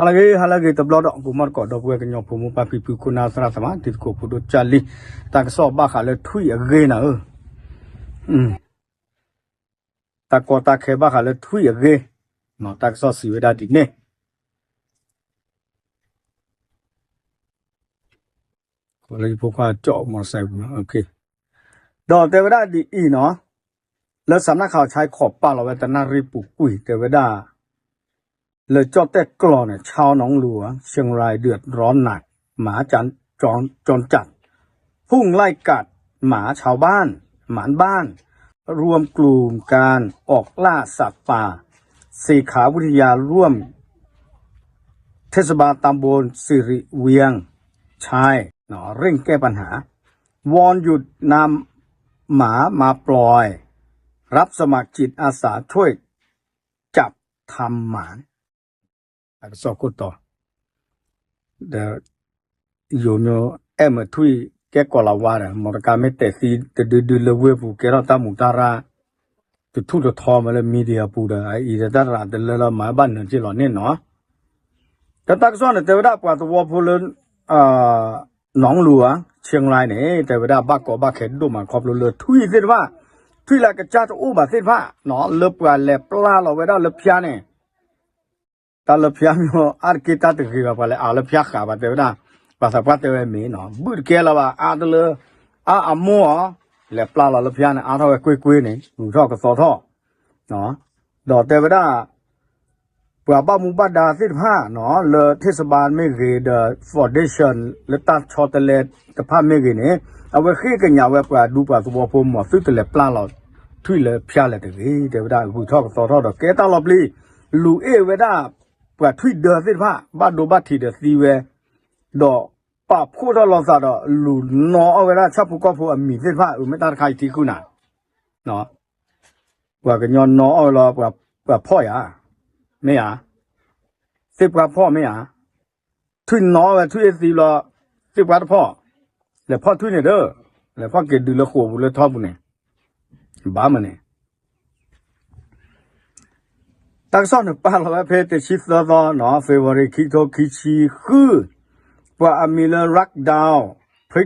ဟါလၢအဂ့ၤ ဟါလၢအဂ့ၤတဘျီဒီး ကိးမီၣ်တကိး ဒီပုၢ်ဝဲၢ်ကညီဖိ မိၢ်ပၢ်ဖံဖု ခိၣ်နၢ်သရၣ်သမါ တံၤသကိးဖိဒိၣ်ကၢ်လံ, တၢ်ကစီၣ်ဘၣ်ဃးလၢထွံၣ်အဂ့ၢ်နၤဧၢ, တၢ်ကီတၢ်ခဲဘၣ်ဃးလၢထွံၣ်အဂ့ၢ်, တၢ်ကစီၣ်စံးဝဲဒၣ်ဒ်န့ၣ် ဖိခွါကၠီၣ်မီၤစဲးပူၤ, ဒီးတဲဝဲဒၣ်ဒ်အံၤနီၤ, လၢစးနၢ်ခးအီၤဆါခီၣ်ပာ်လီၤဝဲတနၣ်ရံၣ်ပူၤကွံာ် တဲဝဲဒၣ် လၢကၠီၣ်တဲၣ်ကျီၢ်န့ၣ် ชาวหนองหลวง เชียงรายเดือดร้อนหนัก หมาจรจัด ผึ้งไล่กัดหมาชาวบ้าน หมาบ้าน รวมกลุ่มการออกล่าสัตว์ป่า เสขาวิทยาร่วม เทศบาลตำบลสิริเวียงชัย เนาะ เร่งแก้ปัญหา วอนหยุดนำหมามาปล่อย รับสมัครจิตอาสาช่วยจับทำหมา အကစီၣ်ခိၣ်တီ ဒီး ယိၤမ့ၢ်အဲၣ်မ့ၢ်ထွံၣ်ကဲကိးလၤဝါဒီး မီတကါမ့ၢ်တဲာ်သံတဒုဒုလၢဝ့ၢ်ပူၤ ကဲထီၣ်တၢ်မူးတၢ်ရၢ် တထူၣ်တထီမ့ၢ်လၢ media ပူၤဒီး အအံၤဒီးတၢ်ရၤတလၢလၢမၤဘၣ်နၢၤက့ၤလီၤန့ၣ်နီၤ. ဒီးတၢ်ကစီၣ်န့ၣ် တဲဝဲဒၣ်ပှၤသဝီဖိလၢ နီၢ်လူၤဧါ ဆ့ငရၢ်န့ၣ် တဲဝဲဒၣ်ဘၣ်ကီဘၣ်ခဲဒိၣ်မးခီဖျိလၢထွံၣ်သ့ၣ်တဖၣ် ထွံၣ်လၢအကစၢ်တအိၣ်ဘၣ်သ့ၣ်တဖၣ်နီၤ လၢပှၤလဲၤပျၢ်လီၤဝဲဒၣ်လၢဖၠါန့ၣ် တၢ်လၢဖၠါမ့ၢ်အါတက့ၢ်တၢ်တဂ့ၤဘၣ် ပှၤလဲၤအါလၢဖၠါဃာ်ဘၣ်တဲဝဲဒၣ် ပှၤသးပှၢ်တဲဝဲမ့ၢ်နီၤ ဘုၣ်တကဲလၢၤဘၣ် အါတလၢ အါအမိၢ်အီၤ လဲၤပျၢ်လီၤလၢဖၠါန့ၣ် အါထီၣ်ဝဲကွ့ၢ်ကွ့ၢ်န့ၣ် ဂုၤထီၣ်ကသီထီၣ် ဒီးတဲဝဲဒၣ် ပှၤဘၣ်မူဘၣ်ဒါသ့ၣ်တဖၣ်နီၤ လၢ เทศบาล မ့ၢ်ဂ့ၤဒီး foundation လၢတၢ်ဆီတလဲတဖၣ်မ့ၢ်ဂ့ၤန့ၣ် အဝဲဃ့ကညးဝဲပှၤဒူပှၤသဝီဖိ မ်သုတလဲၤပျၢ်လီၤထွံၣ်လၢဖၠါလဲၣ်တဂ့ၤ တဲဝဲဒၣ် ဂုၤထီၣ်ကသီထီၣ်ဒီးကဲတၢ်လီၤပျံၤ လူၤအ့ၣ်ဝဲဒၣ် ပှၤထွံၣ်ဒၢသ့ၣ်တဖၣ် ဘၣ်ဒိဘၣ်ထံးဒီးသံဝဲ ဒီးပာ်ဖှိၣ်ထီၣ်လီၤသးဒီး လူၤနီၣ်အီၣ်ဝဲဒၣ်ဆၣ်ဖိကီၢ်ဖိအမံၤသ့ၣ်တဖၣ် အမ့ၢ်တၢ်တခါအံၤထံဃုနၤ ပှၤကညီနီၣ်အီၣ်ဝဲလီၤ ပှၤဖီၣ်ယၤ မ့ၢ်ဧါ, သ့ၣ်ပှၢ်ဖီၣ်မ့ၢ်ဧါ, ထွံၣ်နီၣ်အီၣ်ဝဲထွံၣ်အ့ၣ်သံဘျီ သ့ၣ်ပှၢ်တဖီၣ်, လဲၤဖီၣ်ထွံၣ်န့ၣ်ဒီး လဲၤဖီၣ်က့ၤဒုးလၢဃိာ်ပူၤလၢထီပူၤန့ၣ်, ဘၣ်မနုၤန့ၣ် တၢ်ကစီၣ်န့ၣ်ပာ်လီၤဝဲဖဲတဆံသၢသီနီၤ February ခံကထိခံဆံဃု, ပှၤအမံၤလၢ Rackdown ဖရံ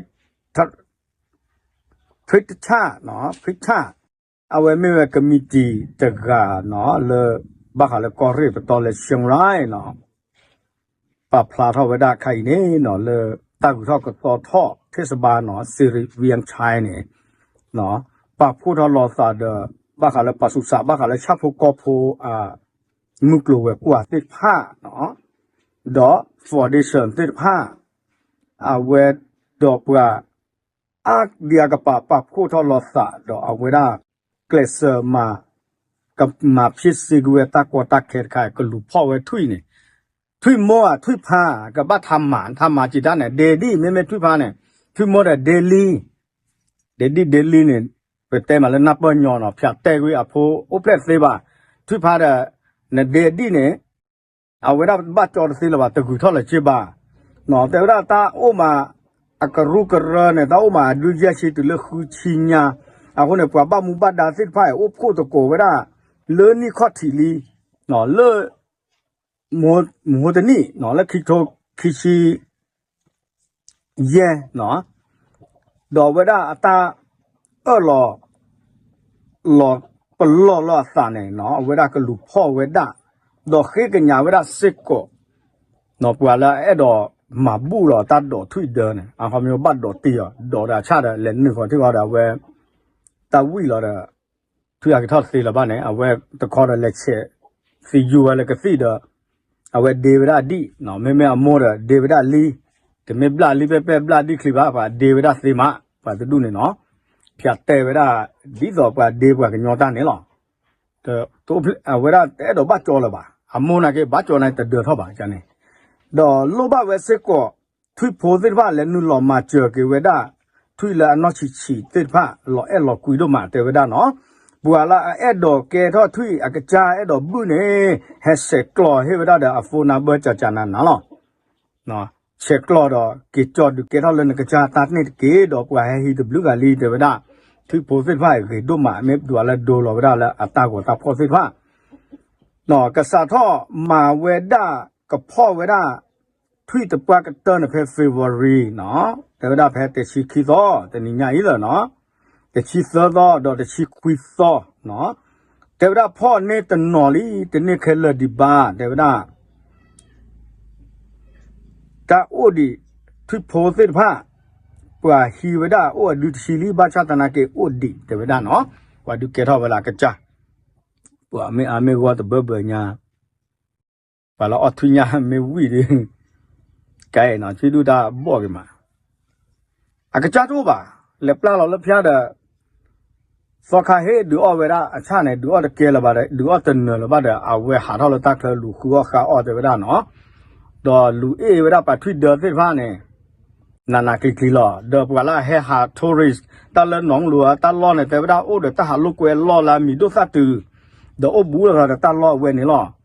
တဆၣ်နီၤ ဖရံတဆၣ် အဝဲမ့ၢ်ဝဲကမံးတံာ်တဂၤနီၤ လၢ ဘၣ်ဃးလၢကီၢ်ရ့ၣ်ပတီၢ်လၢ Chiang Rai နီၤ ပာ်ဖျါထီၣ်ဝဲဒၣ်ခါအံၤန့ၣ်နီၤ လၢတၢ်ဂုၤထီၣ်ကသီထီၣ် ထ့ၣ်စဘါနီၤ စံရံဝံယၣ်ဆဲန့ၣ် ပာ်ဖှိၣ်ထီၣ်လီၤသးဒီး ဘၣ်ဃးလၢပာ်သူၣ်စး ဘၣ်ဃးလၢဆၣ်ဖိကီၢ်ဖိအ မုၢ်ကျိၤဝဲၤကွာ်သ့ၣ်တဖၣ်နီၤ ဒီး foundation သ့ၣ်တဖၣ် အဝဲဒီးပှၤ အါဒံအါကပၤပာ်ဖှိၣ်ထီၣ်လီၤသးဒီးအဝဲဒၣ် ကျဲးစၢးမၤ ကမၤဖံးစ့က့ၤဝဲတၢ်ကီတၢ်ခဲတခါ ကလူၤဖီၣ်ဝဲထွံၣ်န့ၣ်, ထွံၣ်မိၢ်ဧါ ထွံၣ်ဖါ ကဘၣ်ထးမၤ ထးမၤက့ၤတၢ်န့ၣ် ဒဲဒံၣ် မ့မ့ၢ်ထွံၣ်ဖါန့ၣ် ထွံၣ်မိၢ်ဒီးဒဲလံ, ဒဲဒံၣ်ဒဲလံန့ၣ် ပတဲမးလၢနၢ်ပၢၢ်ညီနီၤ ဖၠးတဲာ်ကွံာ်အဖိအိၣ်ဖျဲၣ်တသ့ဘၣ်, ထွံၣ်ဖါဒီး နဒဲဒံၣ်န့ၣ် အဝဲဒၣ်ဘၣ်ကၠီတသ့လၢၤဘၣ် တဂုၤထီၣ်လၢၤက့ဘၣ်, တဲဝဲဒၣ်တၢ်အိၣ်မး အကရူၢ်ကရၢန့ၣ် တၢ်အိၣ်မးအဒုယဲၢ်ဆံတုၤလၢဃုဆံညါ, အဃိန့ၣ် ပှၤဘၣ်မူဘၣ်ဒါသ့ၣ်တဖၣ်အံၤ အိၣ်ဖှိၣ်သကိးဝဲဒၣ် လၢနံၣ်ခီၣ်ထံးလံ, လၢ မဟိတနံၣ် လၢခံကထိခံဆံ ယဲၢ်နီၤ, ဒီးအဝဲဒၣ်အတၢ်အၢၣ်လီၤ လီၤပလီၢ်လၢအသးန့ၣ်နီၤ အဝဲဒၣ်ကလူၤဖီၣ်ဝဲဒၣ် ဒီးဃ့ကညးဝဲဒၣ်စ့ၢ်ကီး ပှၤလၢအအဲၣ်ဒိးမၤဘူၣ်လီၤတၢ်ဒိးထွံၣ်ဒၢန့ၣ် အခီပညီဘၣ်ဒိးတံၢ်အီၤ ဒိးဒီးအဆၣ်ဒီး လဲၤနုာ်ဃီၤထံၣ်ဃီဒီးအဝဲ တၢ်ဝံၣ်လီၤဒီး ထွံၣ်အကထီၣ်တသ့လၢၤဘၣ်န့ၣ် အဝဲတခီဒီးလဲၤဆဲး သံယူၤဝဲလၢကသံၣ်ဒီး အဝဲဒ့ဝဲဒၣ်ဒံၣ်, မ့မ့ၢ်အမိၢ်ဒီးဒ့ဝဲဒၣ်လံ, တမ့ၢ်ဘျၣ်လံပဲပဲဘျၣ်ဒံၣ်ချံဘၣ် ပှၤဒ့ဝဲဒၣ်သ့မး ပှၤတဒူၣ်န့ၣ်နီၤ, ဖၠးတဲဝဲဒၣ် ဒ်သိးပှၤဒ့ပှၤကညီတၢ်န့ၣ်လီၤ. အဝဲဒၣ်တအဲၣ်ဒိးဘၣ်ကၠီလၢၤဘၣ်, အမိၢ်နာ်က့ ဘၣ်ကၠီန့ၣ်တဒၢထီၣ်ဘၣ်န့ၣ်, ဒီးလိၣ်ဘၣ်ဝဲစ့ၢ်ကီး ထွံၣ်ဖိသ့ၣ်တဖၣ်လဲၤနုာ်လီၤမၤစၢၤက့ၤဝဲဒၣ် ထွံၣ်လၢအနီၢ်ဆံးဆံးသ့ၣ်တဖၣ် လီၤအဲၣ်လီၤကွံဒိၣ်မးတဲဝဲဒၣ်နီၤ, ပှၤလၢအအဲၣ်ဒိးကဲထီၣ်ထွံၣ်အကစၢ်အဲၣ်ဒိးဘုၣ်န့ၣ် ဟဲဆဲးကျိးဟ့ၣ်ဝဲဒၣ်ဒီးအ phone number ကကနၤနၤလီၤ. ဆဲးကျိးဒီး က့ၤကၠီဒုးကဲထီၣ်လၢနကစၢ်တၢ်န့ၣ်တက့ၢ် ဒီးပှၤဟဲဟံးတဘျုးဂၤလံတဲဝဲဒၣ်, ထွံၣ်ဖိသ့ၣ်တဖၣ်အံၤဂ့ၤဒိၣ်မး မ့ၢ်ဒွးလၢဒိလီၤဝဲဒၣ်လၢအတၢ်ဂီၤတၢ်ဖှီၣ်သ့ၣ်တဖၣ် ကစးထီၣ်မၤဝဲဒၣ် ကဖီၣ်ဝဲဒၣ် ထွံၣ်တပှၢ်ကတၢၢ်န့ၣ်ဖဲ February နီၤ, တဲဝဲဒၣ်ဖဲတဆံခံသီ တနံၤညါအံၤလီၤနီၤ, တဆံသၢသီ ဒီးတဆံခွံသီနီၤ, တဲဝဲဒၣ်ဖီၣ်န့ၢ်တနီၤလံ တန့ၢ်ခဲလၢာ်ဒံးဘၣ် တဲဝဲဒၣ် တၢ်အိၣ်ဒံး ထွံၣ်ဖိသ့ၣ်တဖၣ် ပှၤဟံးဝဲဒၣ်အိၣ်အဒုတဆံလံ ဘၣ်ဆၣ်သနာ်က့အိၣ်ဒံး တဲဝဲဒၣ်နီၤ, ပှၤဒုးကဲထီၣ်ဝဲလၢအကစၢ်, ပှၤမ့ၢ်အါမ့ၢ်ဂီၢ်တဘၢဘၢညါ ပှၤလၢအီၣ်ထွံၣ်ညါမ့ၢ်ဝံၣ်ဒီး ကဲနီၤ ထွံၣ်ဒူၣ်တၢ်ဘီၣ်က့ၤမး, အကစၢ်တအိၣ်ဘၣ်, လဲၤပျၢ်လီၤလၢဖၠါဒီး သီခါဟ့ၣ်ဒုးအီၣ်ဝဲဒၣ်အဆၣ်န့ၣ် ဒုးအီၣ်တကဲလၢၤဘၣ်ဒီး ဒုးအီၣ်တနၢၤလၢၤဘၣ်ဒီး အဝဲဟးထီၣ်လၢတၢ်ချၢလူၤဃုအီၣ်ဃါအီၣ်တဲဝဲဒၣ်နီၤ, ဒီးလူၤအ့ၣ်ဝဲဒၣ်ပှၤထွံၣ်ဒၢသ့ၣ်တဖၣ်န့ၣ် နးနးကျံၤကျံၤလီၤ. ဒီးပှၤလၢအဟဲဟး tourist တၢ်လၢနီၢ်လူၤအတၢ်လီၢ်န့ၣ် တဲဝဲဒၣ်အိၣ်ဒီးတၢ်ဟးလိာ်ကွဲလီၢ်လၢအမံၤဒိၣ်သၣ်တုၤ, ဒီးအိၣ်ဘူးလိာ်သးဒီးတၢ်လီၢ်အဝဲန့ၣ်လီၤ.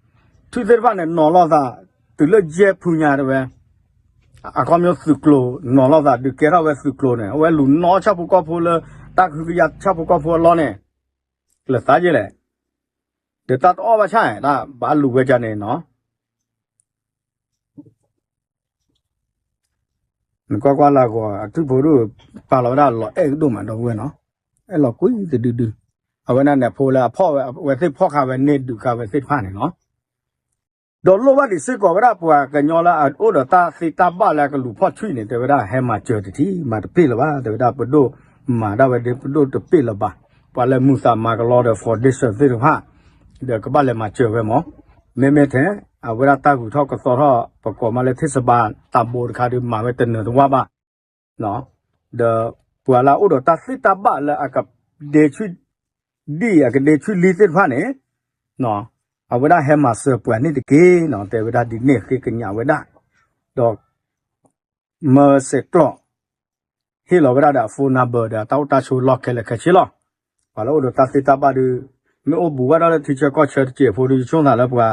ထွံၣ်သ့ၣ်တဖၣ်န့ၣ် နီၤလိာ်သး တုၤလၢယဲၢ်ဖုညါတဲဝဲ အခီပညီသုးကျိၤနီၤလိာ်သး ဒုးကဲထီၣ်ဝဲသုးကျိၤန့ၣ် အဝဲလူၤနီၣ်ဆၣ်ဖိကီၢ်ဖိလၢ တၢ်ကဟုကယာ်ဆၣ်ဖိကီၢ်ဖိအလီၢ်န့ၣ် လၢသးယဲၢ်လဲၣ်, ဒီးတၢ်တအီၣ်ဘၣ်ဆၣ် တၢ်ဘၣ်လူၤဝဲဒ်န့ၣ်နီၤ နကွၢ်ကွၢ်လၢအဂီၢ် အထွံၣ်ဖိဒိၣ် ပာ်လီၤဝဲဒၣ်လီၤအဲၣ်ကဒိၣ်မးဒီပုၢ်ဝဲၢ်နီၤ, အဲၣ်လီၤကွံတဒုဒု, အဝဲဒၣ်န့ၣ်အဖိလၢအဖီၣ်ဝဲ အဝဲသ့ၣ်ဖီၣ်ဃာ်ဝဲန့ၢ်ဒုးဃာ်ဝဲသ့ၣ်တဖၣ်န့ၣ်နီၤ, ဒီးလိၣ်ဘၣ်ဒံးစ့ၢ်ကီးဝဲဒၣ်ပှၤကညီလၢအအိၣ်ဒီးတၢ်သ့တၢ်ဘၣ်လၢအကလူၤဖီၣ်ထွံၣ်န့ၣ် တဲဝဲဒၣ်ဟဲမၤစၢၤတထံၣ် မၤတပ့ၢ်လၢၤဘၣ် တဲဝဲဒၣ်ပဒိၣ်မၤဒၣ်ဝဲဒၣ်ပဒိၣ်တပ့ၢ်လၢၤဘၣ်, ပှၤလၢမုၢ်သးမၤကလီဒီး foundation သ့ၣ်တဖၣ် ဒီးကဘၣ်လဲၤမၤစၢၤဝဲမး, မ့မ့ၢ်ထဲ အဝဲဒၣ်တၢ်ဂုၤထီၣ်ကသီထီၣ် ပကိးမးလၢထံၣ်စဘါတၢ်ဘိတခါဒီး မၤဝဲတနၢၤတဝၢ်ဘၣ်, ဒီးပှၤလၢအအိၣ်ဒီးတၢ်သ့တၢ်ဘၣ်လၢအကဒ့ဆူၣ်ဒံၣ် အကဒ့ဆူၣ်လံသ့ၣ်တဖၣ်န့ၣ် အဝဲဒၣ်ဟဲမၤစၢၤပှၤန့ၣ်တက့ၢ်နီၤ တဲဝဲဒၣ်ဒ်န့ၣ်ဃ့ကညးဝဲဒၣ်, ဒီး မၢစဲးကျိး ဟ့ၣ်လီၤဝဲဒၣ်ဒီးအ phone number ဒီးအတၢ်အိၣ်တၢ်ဆိးလီၢ်ခဲလၢာ်ခဲဆ့လီၤ. ပှၤလၢအိၣ်ဒီးတၢ်သ့တၢ်ဘၣ်ဒီး မ့ၢ်အိၣ်ဘူးဘၣ်ဒီးလၢထံဆၢကီၢ်ဆၢတစဲးဖိဒီး ယဆိကမိၣ်သးလၢပှၤ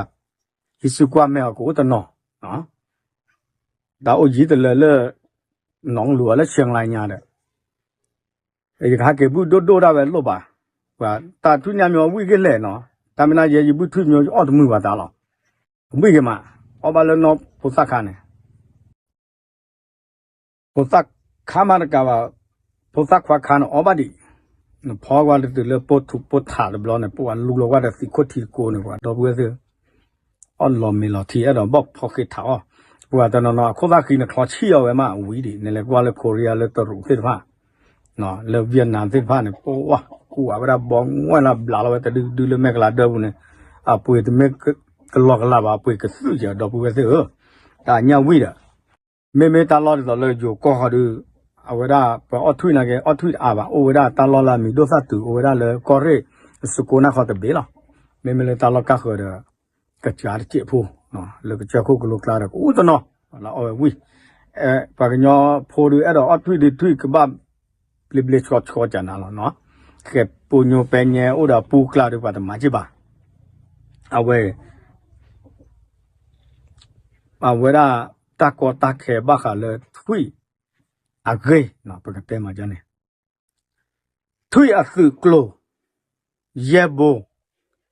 ဟံးစုကွၢ်မဲာ်အီၤကအိၣ်တနီၤ, တၢ်အိၣ်ယံၤတလၢာ်လၢ နီၢ်လူၤအီၤလၢ ဆဲးလါညါဒီး ယကဟးက့ၤဘုၣ်ဒိၣ်ဒိၣ်ဒၣ်ဝဲလိၣ်ဘၣ်, ပှၤတၢ်ထွံၣ်ညါမ့ၢ်ဝံၣ်ဂ့ၤလဲၣ်နီၤ, တၢ်မ့ၢ်နၤယဲယဘုၣ်ထွံၣ်မ့ၢ်အီၣ်တမုာ်ဘၣ်သးလီၤ, ဝံၣ်ဂ့ၤမး, အီၣ်ဘၣ်လၢနီၢ်ဖိသၣ်ခါန့ၣ် ဖိသၣ်ခါမးတကးဘၣ်, ဖိသၣ်ခွါခါန့ၣ်အီၣ်ဘၣ်ဒံး, နဖီကွၢ်လၢတုၤလၢပိာ်ထူးပိာ်ထးတဘျီန့ၣ် ပှၤလူလီၤကွၢ်ဒီးသံးခိၣ်ထံးကိးန့ၣ် ပှၤဒီပုၢ်ဝဲၢ်သ့ၣ် အီၣ်လီၤမ့ၤလီၤထံ အဲၣ်ဒိးဘၣ်ဖီဃ့ထးအီၣ်, ပှၤတနီၤနီၤအခိၣ်သၣ်ဃံန့ၣ်ချီဆံၣ်အီၤဝဲမးဝံၤဒံး နလဲၤကွၢ်လၢ Korea လၢတရူးသ့ၣ်တဖၣ် လၢ Vietnam သ့ၣ်တဖၣ်န့ၣ် ပဝဲ ကူၣ်ဝဲဒၣ်ဘီငွဲၣ်လၢဘျးလီၤဝဲတဒုဒုလၢမဲာ်ကလၤဒၢပူၤန့ၣ်, အပှ့ၤတမ့ၢ်ကလီၤကလးဘၣ် အပှ့ၤကသုၣ်က့ၤ ဒီပုၢ်ဝဲၢ်သ့ၣ်ဧၢ, တၢ်ညၣ်ဝံၣ်ဒီး မ့မ့ၢ်တၢ်လီၢ်ဒ်သိးလၢယိၤကီၢ်ဃီဒီး အဝဲဒၣ်ပှၤအီၣ်ထွံၣ်နာ်က့ အီၣ်ထွံၣ်တအါဘၣ် အိၣ်ဝဲဒၣ်တၢ်လီၢ်လၢအမံၤဒိၣ်သၣ်တုၤ အိၣ်ဝဲဒၣ်လၢကီၢ်ရ့ၣ် စကိနၢ်ဃီတဘ့ၣ်လီၤ, မ့မ့ၢ်လၢတၢ်လီၢ်ကၢ်ဃၢၤဒီး ကစၢ်တစဲးဖိ လၢကစၢၢ်ခိၣ်ကလိကျါဒီး ကအိၣ်တနီၤ လၢအီၣ်ဝဲဝံၣ်, ပှၤကညီဖိဒီးအဲၣ်ဒိးအီၣ်ထွံၣ်ဒီးထွံၣ်ကဘၣ် ဘျ့ဘျ့ဆှီဆှီကနၤလီၤနီၤ, ဃဲၤပိညိပဲညဲအိၣ်ဒီးအပူၤကျါဒီးပှၤတမၤက့ၤဘၣ်, အဝဲ အဝဲဒၣ်တၢ်ကီတၢ်ခဲဘၣ်ဃးလၢထွံၣ်အဂ့ၢ် ပကတဲမးန့ၣ် ထွံၣ်အသုးကျိၤ ယဲၢ်ဘိ,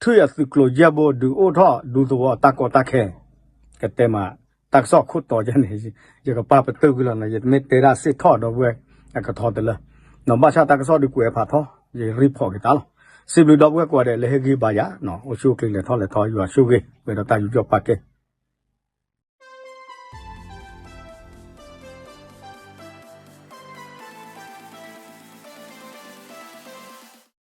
ထွံၣ်အသုးကျိၤယဲၢ်ဘိ ဒုးအိၣ်ထီၣ်ဒူသဝီတၢ်ကီတၢ်ခဲ, ကတဲမး တၢ်ကစီၣ်ခိၣ်တီယဲန့ၣ် ယကပာ်ပတုာ်ကွံာ်လီၤနီၤ ယတမ့ၢ်တဲဒၣ်စ့ၢ်ထီၣ်ဒီပုၢ်ဝဲၢ်အကထီတလၢ, နီၤဘၣ်ဆၣ်တၢ်ကစီၣ်ဒုးကွဲးဖးထီ ယreportက့ၤတၢ်လီၤ, စံးဘျုးဒီပုၢ်ဝဲၢ်ကိးဂၤဒဲးလၢဟ့ၣ်ဂံၢ်ဘါယၤ, အိၣ်ဆူၣ်အိၣ်ချ့လဲၤထီၣ်လဲၤထီ ယွၤဆိၣ်ဂ့ၤ ပှဲၤဒီးတၢ်ယူးယီၣ်ပာ်ကဲ